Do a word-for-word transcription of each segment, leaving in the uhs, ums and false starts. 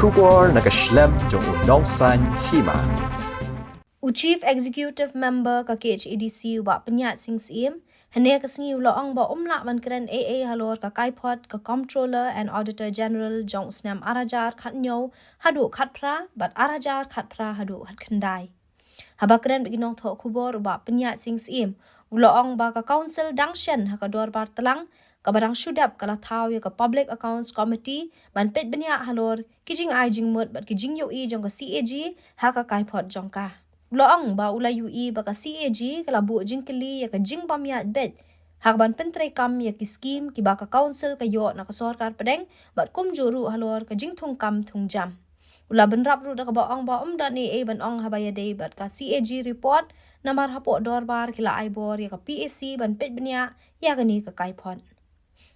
Khubor na ka shlem jong u nongsan hima. U Chief Executive Member ka K H A D C u Bah Pyniaid Sing Syiem, hynne ka sngi u la ong ba um lah ban kren ei ei halor ka kaiphod ka Comptroller and Auditor General jong u snem ar hajar khathynñiew haduh khatphra bad ar hajar khatphra haduh khatkhyndai. Haba kren bad ki nongthoh khubor u Bah Pyniaid Sing Syiem, u la ong ba ka Council dang shen ha ka dorbar tlang, kaba dang shu dep ka la thaw ïa ka Public Accounts Committee ban peit bniah halor ki jingai jingmut bad ki jingïohi jong ka C A G ha ka kaiphod jong ka. U la ong ba u la ïohi ba ka C A G ka la buh jingkylli ïa ka jingbym ïaid beit ha kaban pyntreikam ïa ki skim kiba ka Council ka ïoh na ka sorkar pdeng bad kumjuh ruh halor ka jingthungkam thungjam. U la bynrap ruh da kaba ong ba um don ei ei ban ong haba ïadei bad ka C A G report, namar hapoh dorbar ki la ai bor ïa ka P A C ban peit bniah ïa kane ka kaiphod.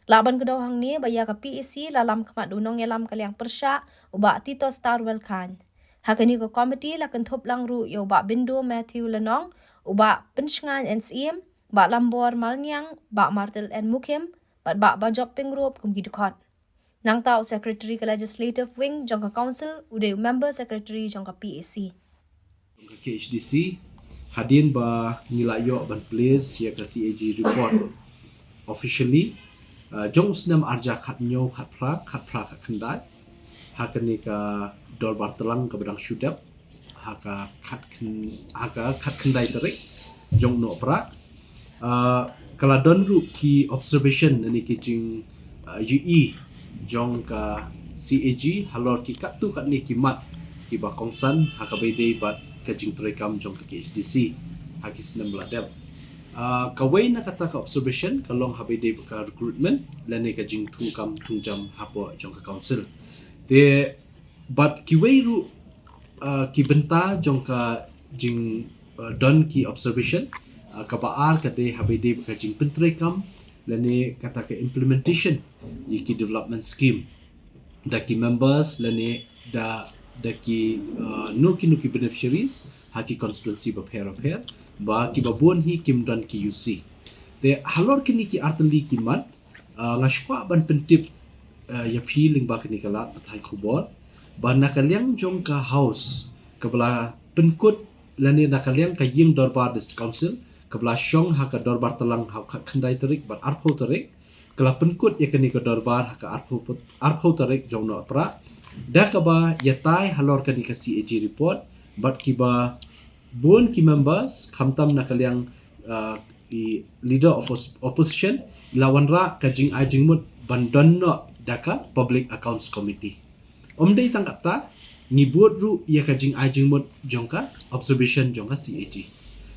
Lah ban kdew hangne ba ïa ka P A C la lam khmat da u nongïalam ka liang pyrshah u Bah Titos Tarwel Chyne. Ha kane ka committee la kynthup lang ruh ïa u Bah Bindo Matthew Lynnong, u Bah Pynshngaiñ N Syiem, Bah Lambor Malngiang, Bah Martil N Mukhim bad Bah Bajop Pyngrope kum ki dkhot. Nangta u Secretary ka Legislative Wing jong ka Council u dei u Member Secretary jong ka P A C. Jong ka K H D C, hadien ba ngi la ïoh ban place ïa ka C A G report officially, uh, jong u snem ar hajar khathynñiew khatphra, khatphra khatkhyndai, ha kane ka dorbar tlang kaba dang shu dep, ha ka khatkhyn-, ha ka khatkhyndai tarik jong u Nohprah. Ah, ka la don ruh ki observation lane ki jing, ah, ïohi jong ka C A G halor ki katto katne ki mat kiba kongsan ha kaba ïadei bad ka jingtreikam jong ka K H D C ha ki snem ba la dep. Ah, kawei na kata ka observation ka long haba ïadei bad ka recruitment lane ka jingthungkam thungjam hapoh jong ka Council. Te bad kiwei ruh, uh, ki bynta jong ka jing, uh, don ki observation, uh, kaba ar ka dei haba ïadei bad ka jingpyntreikam lane kata ka implementation ïa ki development scheme da ki members lane da, da ki, uh, no ki no ki beneficiaries ha ki constituency bapher bapher ba kiba bun hi kim don ki U C. Te halor kine ki artylli ki mat, ah, nga sngewkwah ban pyntip, ah, ïa phi lyngba kane ka lad pathai khubor ba na ka liang jong ka House kaba la pynkut lane na ka liang ka ïing dorbar District Council kaba la shong ha ka dorbar tlang ha u khatkhyndai tarik bad arphew tarik, ka la pynkut ïa kane ka dorbar ha ka arphew put-, arphew tarik jong u Nohprah da kaba ïatai halor kane ka C A G report bad kiba bun ki members khamtam na ka liang, uh, i leader of os-, opposition i la wanrah ka jingai jingmut ban don noh da ka Public Accounts Committee. Um dei tang kata, ngi bud ruh ïa ka jingai jingmut jong ka observation jong ka C A G.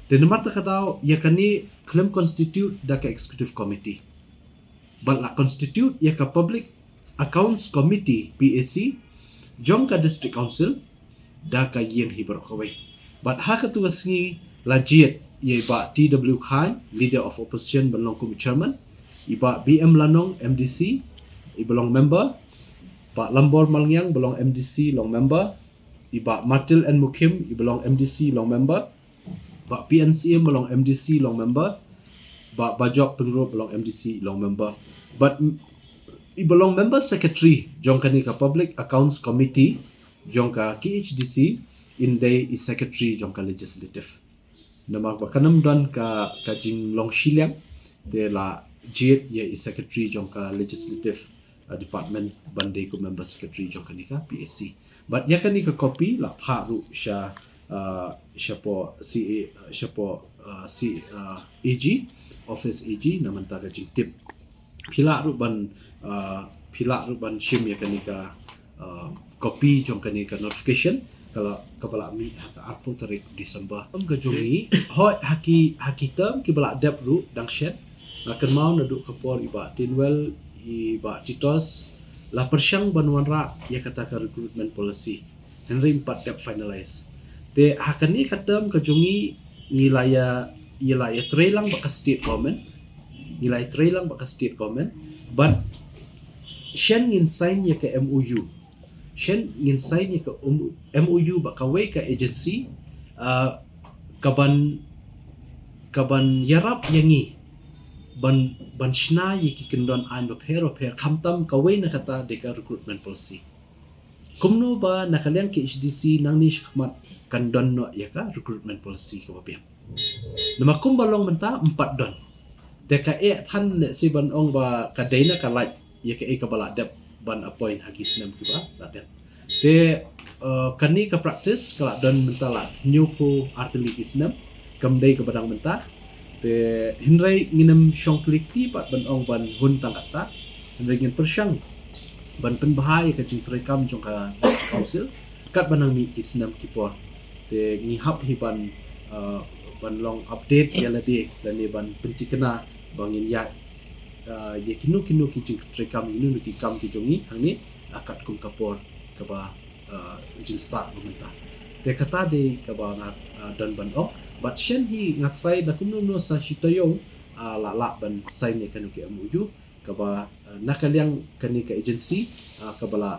Te namar kata ka daw ïa kane khlem constitute da ka Executive Committee. Bad la constitute ïa ka Public Accounts Committee, P A C, jong ka District Council da ka ïing hi baroh kawei. Bad ha katu ka sngi la jied ïa i Bah T W Chyne, Leader of Opposition, ban long kum u Chairman, i Bah B M Lynnong, M D C, iba long member, Bah Lambor Malngiang ba long M D C long member, i Bah Martil N Mukhim iba long M D C long member, Bah P N Syiem ba long M D C long member, Bah Bajop Pyngrope ba long M D C long member. Bad m-, iba long member secretary jong kane ka Public Accounts Committee jong ka K H D C in dei i secretary jong ka Legislative. Namar ba kan ym don ka, ka jinglong shiliang, te la jied ïa i secretary jong ka Legislative, uh, Department ban dei kum member secretary jong kane ka P A C. Bad ïa kane ka copy la phah ruh sha, uh, shapoh C A, shapoh, uh, C, uh, A G, Office A G, na mynta ka jingtip. Phi lah ruh ban, uh, phi lah ruh ban shim ïa kane ka, uh, copy jong kane ka notification, ka la, kaba la mih ha ka arphew tarik December. Kum ka jong ngi, hooid ha ki, ha ki term kiba la dep ruh dang shen. Nga kynmaw naduh ka por i Bah Tynwell, i Bah Titos la pyrshang ban wanrah ïa kata ka recruitment policy. Hynrei ym pat dep finalize. Te ha kane ka term ka jong ngi, ngi la ïa, ïa la ïatrei lang bad ka state government. Ngi la ïatrei lang bad ka state government. Bad shen ngin sign ïa ka M O U. Shen ngin sign ïa ka M O U bad kawei ka agency, uh, kaban, kaban ïarap ïa ngi ban, ban shna ïa ki kyndon aiñ bapher bapher, khamtam kawei na kata dei ka recruitment policy. Kumno ba na ka liang K H A D C nangne shakhmat kan don noh ïa ka recruitment policy kaba biang. Namar kumba long mynta em pat don. Te ka eh than lehse ban ong ba ka dei na ka lait ïa kaei kaba la dep ban appoint ha ki snem kiba la dep. Te uh, kane ka practice ka la don mynta la hynñiewphew artylli ki snem, kam dei kaba dang mynta. Te hynrei ngin ym shong kli kti pat ban ong ban hun tang katta. Hynrei ngin pyrshang ban pynbha ïa ka jingtrei kam jong ka District Council katba nang mih ki snem ki por. Te ngi hap hi ban uh, ban long update ïa lade lane ban pyntikna ba ngin ïa uh, ïa kino kino ki jingtrei kam, kino kino ki kam ki jong ngi hangne uh, katkum ka por kaba uh, jingstad ba mynta. Te kata dei kaba nga uh, don ban ong. Bad shen hi nga trai da kumno kumno sa shi taïew uh, la lah ban sign ïa kano ka M O U kaba uh, na ka liang kane ka agency uh, kaba la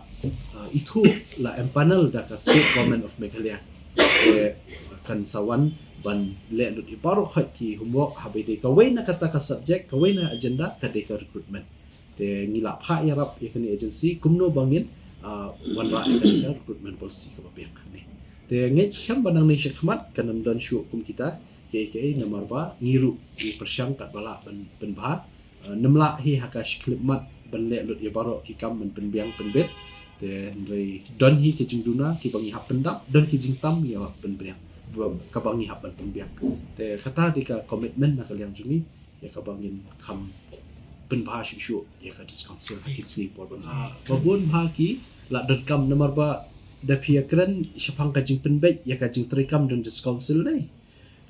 uh, ithuh, la empanel da ka State Government of Meghalaya. Te kan sa wan ban leh lut ïa baroh khoit ki homework haba dei kawei na kata ka subject, kawei na agenda ka dei ka recruitment. Te ngi la phah ïarap ïa kane agency kumno ba ngin uh, wanrah ïa kane ka recruitment policy kaba biang hangne. Te ngeit skhem ba nangne shakhmat kan ym don shuh kum kita kiei kiei namar ba ngi ruh ngi pyrshang katba lah ban pynbha. Uh, ym lah hi ha ka shi khyllipmat ban leh lut ïa baroh ki kam ban pynbiang pynbit. Te hynrei don hi ki jingduna kiba ngi hap pyndap, don ki jingtam ngi hap pynbiang, ba, kaba ngi hap ban pynbiang. Te kata dei ka commitment na ka liang jong ngi ïa kaba ngin kham pynbha shuh shuh ïa ka District Council ha ki sngi por ban. Ah, ba bun bha ki la donkam namar ba da phi ïakren shaphang ka jingpynbeit ïa ka jingtrei kam jong District Council ne.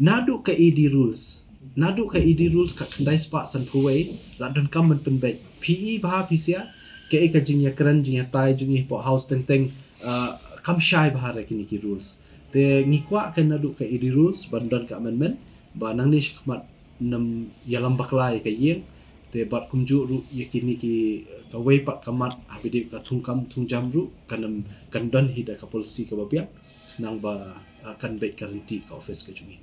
Naduh ka A D rules. Naduh ka A D rules ka khyndai spah sanphew wei la donkam ban pynbeit. Phi i bha phi sia kaei ka jingïakren jingïatai jong ngi hapoh House teng teng uh, kam shai bha da kine ki rules. Te ngi kwah ka naduh ka A D rules ban don ka amendment ba nangne shakhmat ym ïalam bakla ïa ka ïing. Te bad kumjuh ruh ïa kine ki kawei pat ka mat haba dei ka thungkam thungjam ruh kan ym kan don hi da ka policy kaba biang. Nang ba uh, kan beit ka ryntih ka office ka jong ngi.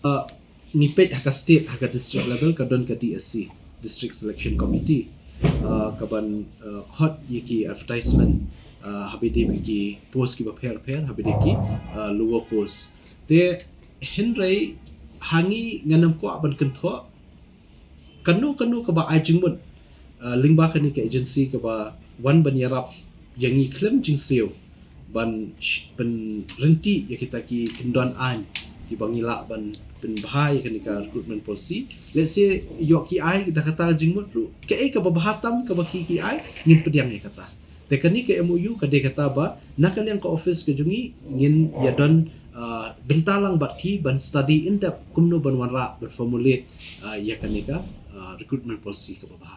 Uh, ngi peit ha ka state, ha ka district level ka don ka D S C, District Selection Committee. Uh, kaban uh, khot ïa ki advertisement uh, haba dei ki post kiba pher pher, haba dei ki uh, lower post. Te hynrei ha ngi ngan ym kwah ban kynthoh kano kano kaba ai jingmut uh, lyngba kane ka agency kaba wan ban ïarap ïa ngi khlem jingsiew ban sh- ban ryntih ïa kita ki kyndon aiñ kiba ngi lah ban pynbha ïa kane ka recruitment policy. Let's say ïoh ki ai da kata jingmut ruh kaei kaba bha tam kaba ki ki ai ngin pdiang ïa kata. Te kane ka M O U ka dei kata ba na ka liang ka office ka jong ngi ngin ïa don uh, bynta lang bad ki ban study in depth kumno ban wanrah ban formulate uh, ïa kane ka uh, recruitment policy kaba bha.